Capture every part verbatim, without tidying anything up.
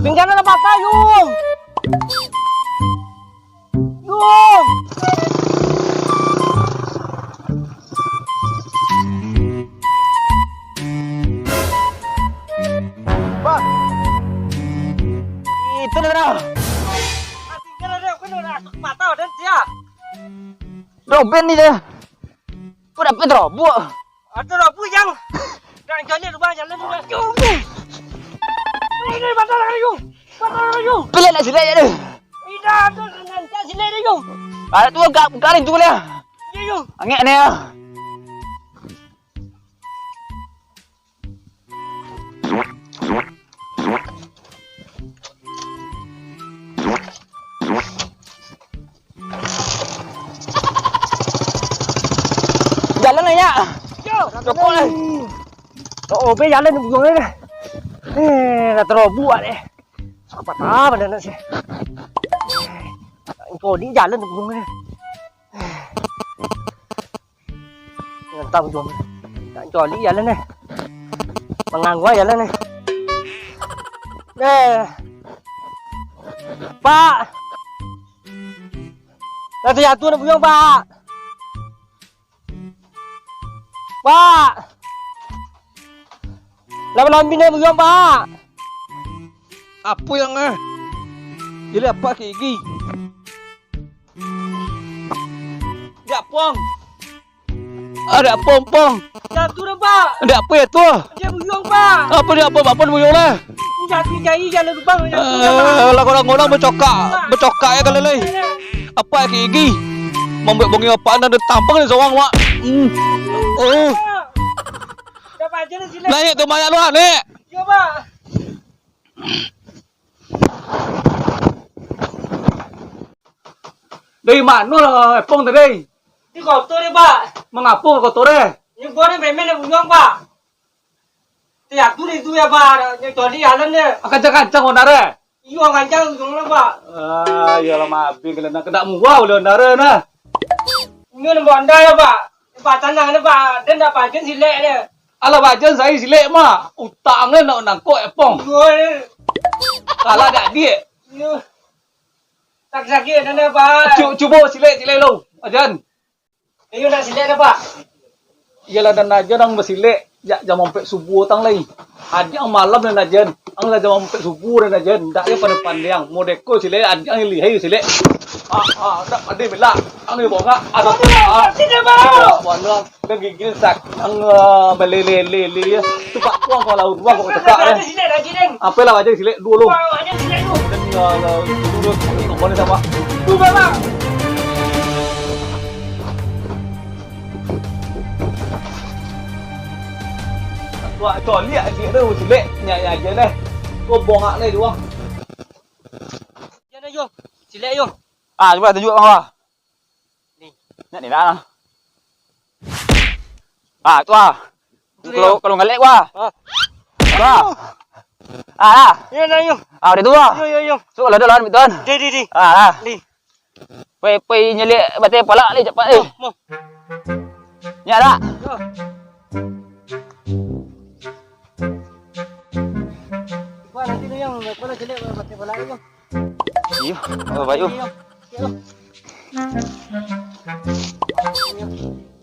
Pinggan lah patah, Yung. Yung. Bang. Itu dah. Pinggan lah, Dek. Aku nak patah, dan sia. Doben ni dah. Kau dapat robok. Ada lah, bujang. Nak jalan tu, bang, jalan tu, bang. Ini, patah lah, Yung. Patah lah, Yung. Pilih nak silek je tu. Indah, tu, nak silek dia, Yung. Ada tu, agak garing tu boleh. Ya, Yung. Angek ni, ya. Jalan lah, Nyak. Yo. Rokok lah. Oh, be jalan ni buang ni. Eh, dah terobok deh. Suka patah badan nak sih. Engkau ni jalan ni buang ni. Ngentang juang. Tak coli jalan eh. Mangangua jalan eh. Eh. Pak. Lah tajatuah nak buyuang, Pak. Pak. Lah balambin nak buyuang, Pak. Apo yang eh? Jadi apak gigi. Dak puang. Ah, dak puang, puang. Jatuh dah, Pak. Dak apo ya tu? Dia buyuang, Pak. Apo dia apo, apo buyuang lah? Jatuh jai jalan lubang, jatuh dah, Pak. Eh, lah orang-orang bacokak, bacokak ya kalau lai. Apak gigi. Mambuek bongi apak nan tampang ni sawang, Mak. Hmm. Oh. Dah pajan sini. Naik tu banyak lu, Nek. Yo, Pak. Dari mano lah Epong tadi? Di kotor deh, Pak. Mangapo kotor deh? Ini buah ni premen dah buyuang, Pak. Tiap tu deh tu ya, Pak. Ini coli jalan deh. Ah, kancang-kancang ondar deh? Iyo, kancang ujung lah, Pak. Ah, iyolah, mabing kalian nak. Kena muah boleh ondar deh, nah. Ini nembok anda ya, Pak. Patah tangan ni, Pak. Dia ndak pajan silek dia. Alah, pajan saya silek mah. Utang ni nak nangkok Epong. Iyo, eh. Kalah dak diak? Iyo. Sakit-sakit dah, Pak. Cu-, cubo silek, silek lu. Ajan. Iyo, nak silek dah, Pak. Iyalah, dan aja nang basilek jak jam ompek subuh tang lai. Adiak malam dan aja. Ang lah jam ompek subuh dan aja. Ndak ya pandai-pandai ang. Modeko silek, adiak ang lihai silek. Ah, ah, ndak pandai belak. Ang ni bongak. Aduh. Ah. Tidak mau. Wah, wah, wah. Kan gigil sak, ang, ah, balele-lele ya. Tu pak puang kau laut, wah, kau tekak ya. Apalah aja silek dulu. Wah, aja silek dulu. Dan, ah, dulu, kau boleh sama. Tu, Bang. Wah, coliak silek tu, silek. Nyak, nyak aja deh. Kau bongak ni dua. Yo, yo. Silek yo. Ah, cuba tunjuk bang lah. Ni. Nak ni lah. Ah, tu ah. Tu kalau, dia. Kalau ngalek gua. Ah. Gua. Ah, lah. Yo, nah, yo. Ah, udah tu ah. Yo, yo, yo. So, kalau ada lawan betul. Di, di, di. Ah, lah. Di. Pai, pai nyeliak batai palak ni cepat eh. Mo, mo. Nyak tak? Yo. Wah, nanti tu yang, kau nak celiak, pakai bola tu. Iyo, oh, baik, oh. Iyo, iyo.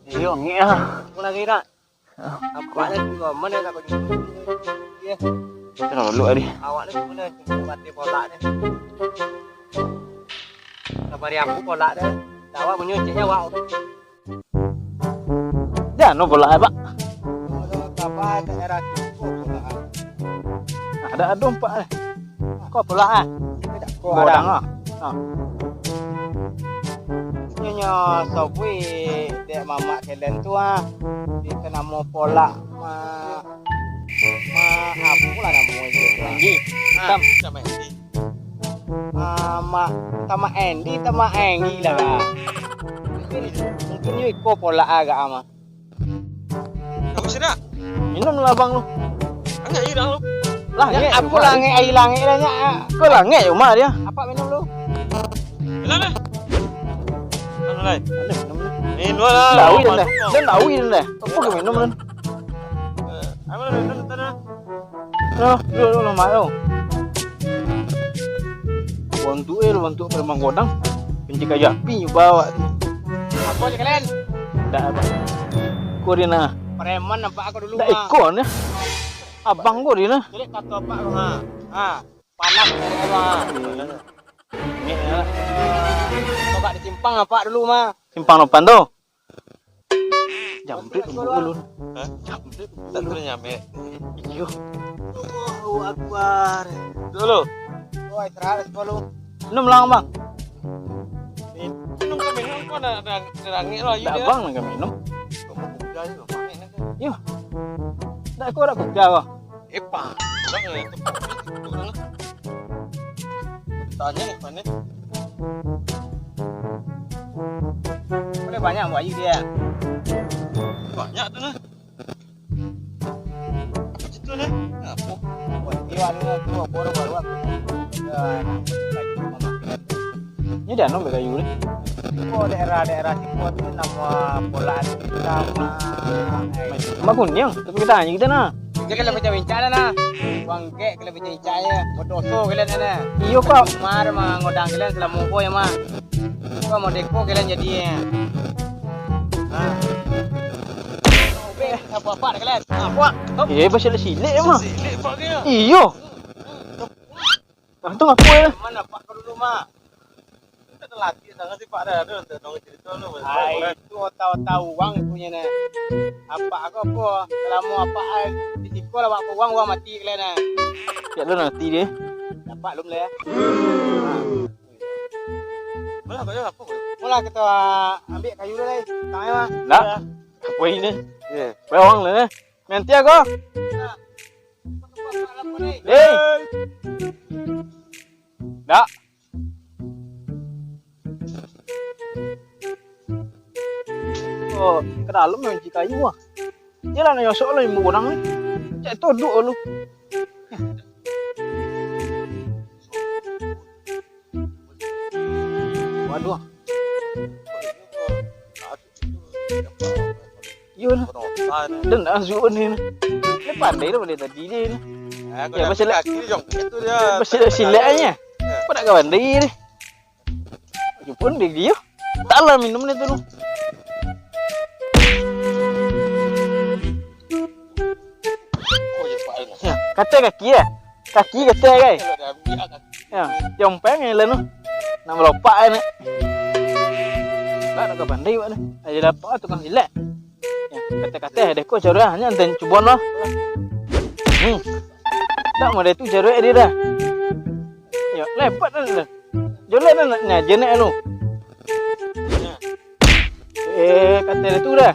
Iyo, ngek ah. Kau lagi tak? Apa nak tu, mana nak kau? Iyo. Terlalu tadi. Awak ni mana? Pakai bola ni. Sabar ya, aku bola dah. Awak menyucinya, awak. Jan, no bola, Pak? Ada, ada empat eh. Kau bola, ah? Kau ada. Godang, ah. Ah. Nyonya sobui dek mamak kalian tu, ah. Di namo pola ma, ma, apo lah namo itu, ah. Anggi. Ah. Hitam. Sama Anggi. Ah, mak, tamak Endi, tamak Enggi lah, Kak. Mungkin, mungkin yo iko polak agak ama. Kamu sedap? Minum lah, Bang, lu. Angek aja dah lu. Lah, ya, angek, aku lah angek, air lah angek dah, nyak. Kau lah angek, Umar, dia. Apa minum lu? Bilang deh. Anu, Lai. Aduh, minum ni. Minum lah. Dawi dah. Dah dawi dah. Apa kau minum, Ran? Eh, apa minum tadi? Yo, yo, yo, lemak yo. Bantuak eh, bantuak preman godang. Kunci kayu api nyo bawa tu. Apo cek kalian? Ndak apo. Ko di nah. Preman nampak aku dulu, Ndak mah. Iko nah. Abang ko di nah. Jadi kato apak ko, ha. Ha. Panas dari abang, ha. Ni, ya. Tokak di simpang apak dulu, mah. Simpang Nopan tu. Jambret umbu ulun. Hah? Jambret umbu ulun. Tak pernah nyampe. Iyo. Allahu Akbar. Dulu. Wah, istirahat sepuluh. Minum lah, Bang. Minum ke minum, kau nak, nak, nak rangik lah, Ndak, iya. Bang, nak minum. Kau mau buka je, Bang. Iyo. Ndak, kau nak buka, Bang? Eh, pandang lah itu. Tanya ni, mana? Boleh banyak buayu dia. Banyak tu nah. Situ nah. Apa? Buat dia ada tu, baru-baru aku. Ya, lagi mama. Ni dah nong bakayu ni. Ko daerah-daerah siko tu namo bola tu namo, eh. Mak Kuniang, tapi kita tanya kita nah. Dia kalau bincang-bincang dah nah. Bangkek kalau bincang-bincang ya. Berdoso kalian dah nah. Iyo, Pak. Mar mangodang kalian selama ko ya, Mak. Ko modeko kalian jadi ya. Nah. Ubek, apa-apa dah kalian. Apa? Hop. Eh, pasal silek ya, Mak. Silek, Pak, dia. Iyo. Untung apa ya? Mana Pak kau dulu, Mak? Kita terlatih sangat sih, Pak, dah. Aduh, tak tahu cerita lu, Mas. Ai, Pak, itu otak-otak uang punyo nah. Apak ko apo? Selamo apak ai di siko lah, wak ko uang, uang mati kalian nah. Cak lu nanti dia. Dapat lum lah ya. Mana kau apa, Boy? Mula kita ambil kayu dulu lai. Tangan mah. Nak? Apa ini? Iya. Bawang lah, eh. Nanti aku. Nah. Hei. Dak. Oh, ka dalam mangunci kayu ah. Iyolah, nak nyosok lah imbau urang ni. Cak todok lu. Waduh. Iyo lah. Den dah suruh ni. Ni pandai lah pandai tadi dia ni. Ya, pasal kaki dia jongkok tu dia. Pasal silek aja. Apa nak kawan dia ni? Jumpa dia dia. Tak lah minum ni tu. Ya, kata kaki ya. Kaki kata kai. Ya, jompeng ni lah tu. Nak melopak ni. Lah nak ka pandai buat ni. Aja dapat tukang silek. Ya, kata-kata deh ko cara hanya antan cubo lah. Hmm. Tak mau deh tu cara dia dah. Ya, lepat dah. Jolek dah nak nyaje nak anu. Eh, kata dia tu dah.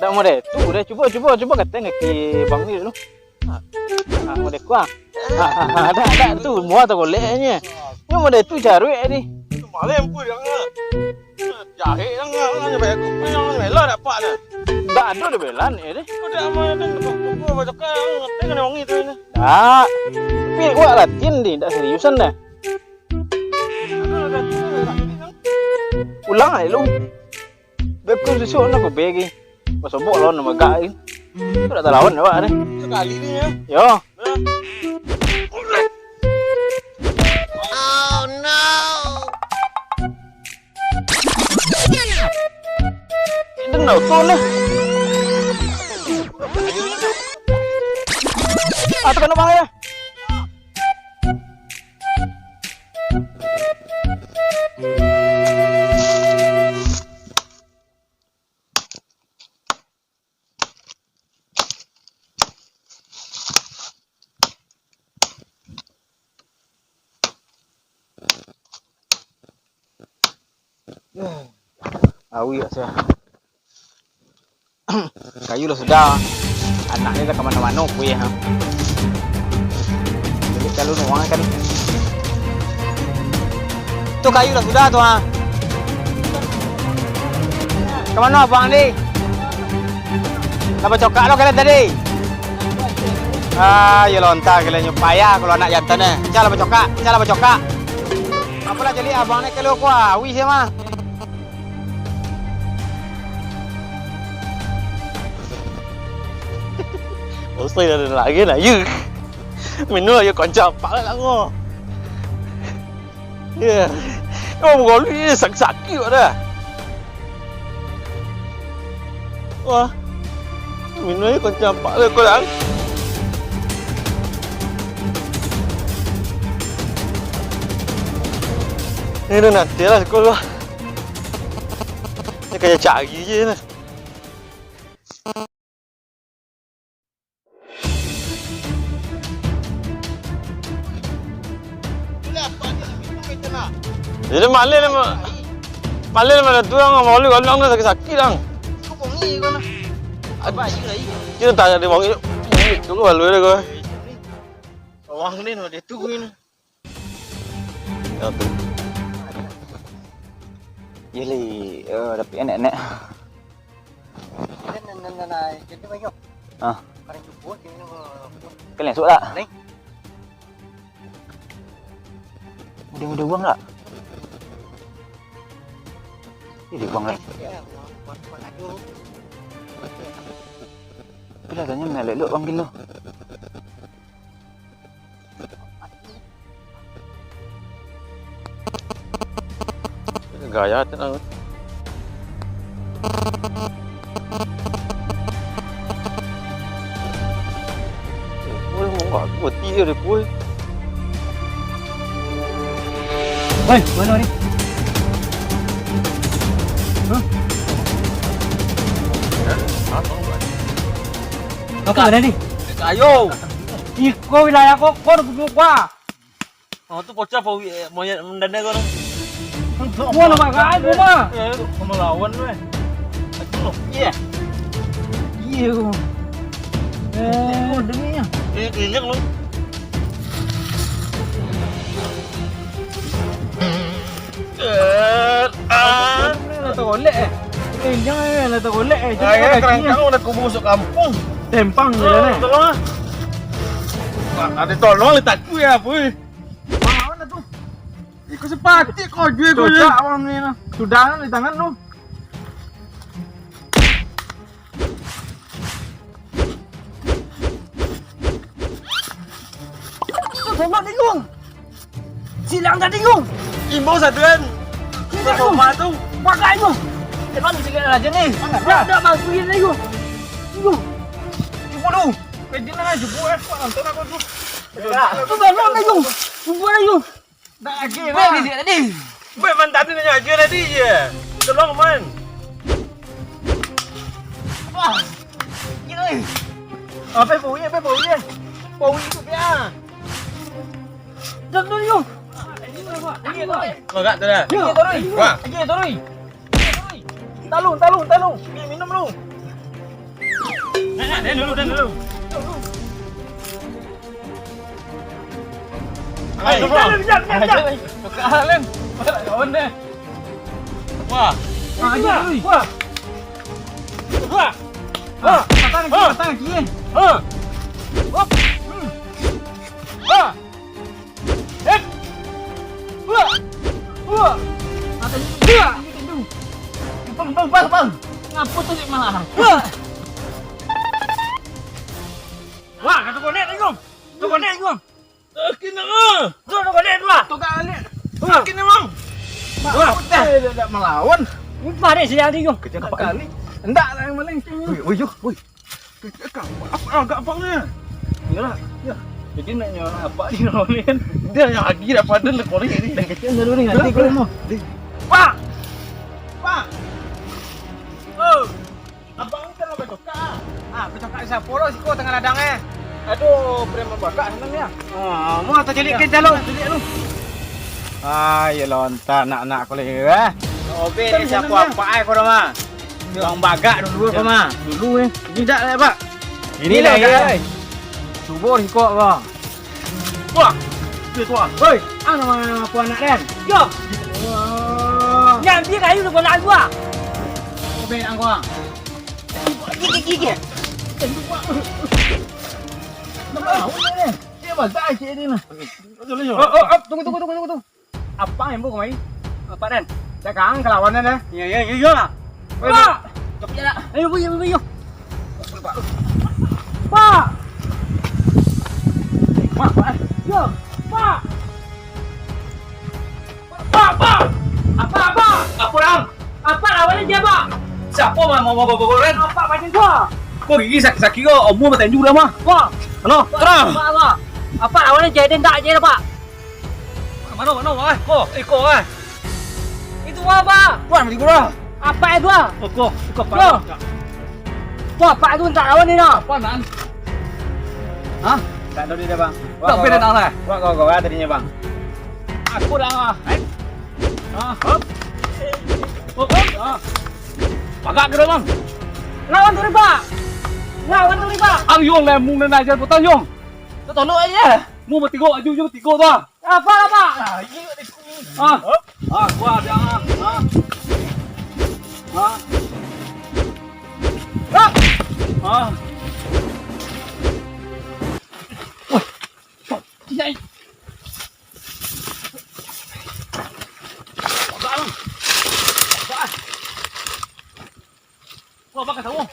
Tak mau deh. Tu dah cubo cubo cubo kata nak ki bang ni dulu. Ah, model kuah. Ah, ah, ah, dak, dak, tu mua tagolek nyo. Nyo model tu jaruik ni. Malam pun jangan. Jahek jangan, jangan bayar kopi, jangan bela dak pak dah. Dak ado dah bela ni deh. Kau dak mau dah, kau, kau, kau bacokan, ngerti kan wangi tu ni. Dak. Tapi awak latihan ni, dak seriusan dah. Ulang aja lu. Beko susu nak ko begi. Pasobok lawan nama gak ni. Tu dak talawan awak ni. Sekali ni ya. Yo. Oh no. Itu nak tu ni. Ah, tu kena bang ya. Awih, Sia. Kayu lah sudah. Anak ni lah ka mano-mano kuih, ha. Jadi kalau nuang kan. Tu kayu lah sudah tu, ha. Ka mano abang ni? Lah bacokak lo kalian tadi. Ah, yo lontar kalian nyo payah kalau anak jantan eh. Cak lah bacokak, cak lah bacokak. Apolah caliak abang ni kalau kuah, awih sia mah. Usai dah lagi nak, ye. Minum ayo konco apak lah, ngo. Ya. Oh, muka lu ni sakit-sakit awak dah. Wah. Minum aja kau campak lah kau dah. Ni dah nanti lah sekolah. Ni kaya cari je lah. Jadi malin lah, ma-, malin lah, mana tu, ang, malu, malu, ang, sakit-sakit, ang. Kita tak ada wang, tu malu lah, kau. Wang ni, no, dia tu, ni. Ya, tu. Iyo, Li. Eh, dapik enek-enek. Nan, nan, nan, nan, nan, jadi banyak. Ah. Kalian cuba, kalian cuba. Kalian esok tak? Lain. Udah, udah uang tak? Ini uang lah. Ya, uang, uang, uang aja. Itulah tanya, nak elok-elok panggil lo. Gaya tu lah. Eh, boy, mau aku mati je dia, boy. Woi, mana ni? Hah? Kau ke mana ni? Ayo. Iko wilayah kau, kau duduk gua. Oh, tu pocah apa, wi-, eh, monyet mendana kau tu? Gua nak makan, gua mah. Eh, kau melawan tu, eh. Aku tu. Iya. Iya. Eh, demi ya. Eh, kenyang lu. Eh, ah. Lah tergolek, eh. Eh, jangan, eh, lah tergolek, eh. Jangan. Ayo, lagi, kerangkang eh. Udah kubur masuk kampung. Tempang je, eh. Tolong, ah. Wah, ada tolong, letak ku ya, apa, eh? Wah, mana tu? Iko sepati kau jual kau. Cocok, ya. Abang ni, nah. Sudah, nah, di tangan tu. Itu tembak, Dayung. Silang tadi, Yung. Imbau satuan. Kita Yung. Pakai, Yung. Emang bisa kena raja ni? Dah, dah, bantuin, Dayung. Yung. Cuba lu. Pedi na, cuba, eh. Kuat, nonton aku tu. Dah. Itu tembak, Dayung. Cuba, Dayung. Dah, lagi, Bang, dah. Dia tadi. Bang, man tadi nanya aja tadi je. Tolong, man. Wah. Gila, eh. Apa bau ni? Apa bau ni? Bau ni tu dia. Dah, dah, yo. Lagi, dah. Kau agak tu dah. Yo. Lagi, turun. Wah. Lagi, turun. Talung, talung, talung. Ni minum lu. Nah, nah, dia dulu, dia dulu. Hai, hai, jap, jap, jap. Buka, Len. Buka, kawan deh. Wah. Ah, aja, Rui. Wah. Wah. Wah. Patang, patang, kiri. Ha. Hop. Hmm. Ha. Hep. Wah. Wah. Atas. Wah. Bang, bang, bang, bang. Ngapa tu, Dik, malah? Wah. Wah, kata konek ni, Gong. Kata konek ni, Gong. Sakit nak, ah. Tu, tu konek tu, ah. Tu kali. Wah. Sakit ni, Bang. Wah. Udah, dah, dah melawan. Lupa deh, siang ni, Gong. Kerja kapak kali. Endak lah yang maling. Woi, woi, yo, woi. Apa agak apa ni? Iyalah. Ya. Jadi nak nyawa apa ni, kan? Dia yang lagi dah pada nak korek ni. Dan kecil dulu ni, nanti kalau mau. Pak! Pak! Oh! Abang kan nak bacokak, ah? Ah, bacokak siapa lo siko tengah ladang, eh? Aduh, preman bakak sana ni, ah. Ah, mau tak calik ke jalur? Calik lu. Ah, ya lontar nak-nak ko lagi, eh. Obek ni siapa apa, eh, ko dah mah. Bang bagak dulu, apa mah? Dulu, eh. Ini dak lah, Pak. Ini lah, ya. Cubo siko, Bang. Wah, dia tu, ah. Woi, ang nama aku anak den? Yo. Wah. Ni ambil kayu tu bola gua. Kau berak gua. Gigi, gigi. Nama awak ni? Dia basah cik dia nah. Oh, oh, oh, tunggu, tunggu, tunggu, tunggu, tunggu. Apa yang buat kemarin? Apa, Den? Dah kangen kelawanan, eh? Iya, iya, iya, iya. Weh, Pak! Cepat jalan. Ayo, ayo, ayo, ayo. Pak! Mak, Pak, eh. Yo, Pak! Siapo mah mau bawa goreng? Apak macam tu ah. Kok gigi sakit-sakit kok, umua batanju dah mah. Wah. Ano, terang. Apak, apak. Apak, awak ni jadi ndak je lah, Pak. Mano, mano, wah? Ko, eh, ko, wah. Itu wah, Pak. Tuan, beli gula. Apak itu ah. Ko, ko, ko, Pak. Yo. Ko, Apak tu ndak lawan ni dah. Apak, nan? Hah? Tak tahu dia, Bang. Tak beda nak lah. Wah, kau, kau, tadinya, Bang. Aku dah lah. Eh? Ah, hop. Hop, hop. Ah. Pagak ke dalam? Lawan tu, Pak. Lawan tu, Pak. Ang Yong, lemung dan ajar putar, Yong. Tu tolok aja. Mu bertigo, aju je bertigo tu. Apa lah, Pak? Ah, iya, deh. Ah. Ah, gua ada, ah. Ah. Ah. Ah. Ah. Wah. Tidak. Pagak, Bang. Pagak, ah. Wah, bakal tahu.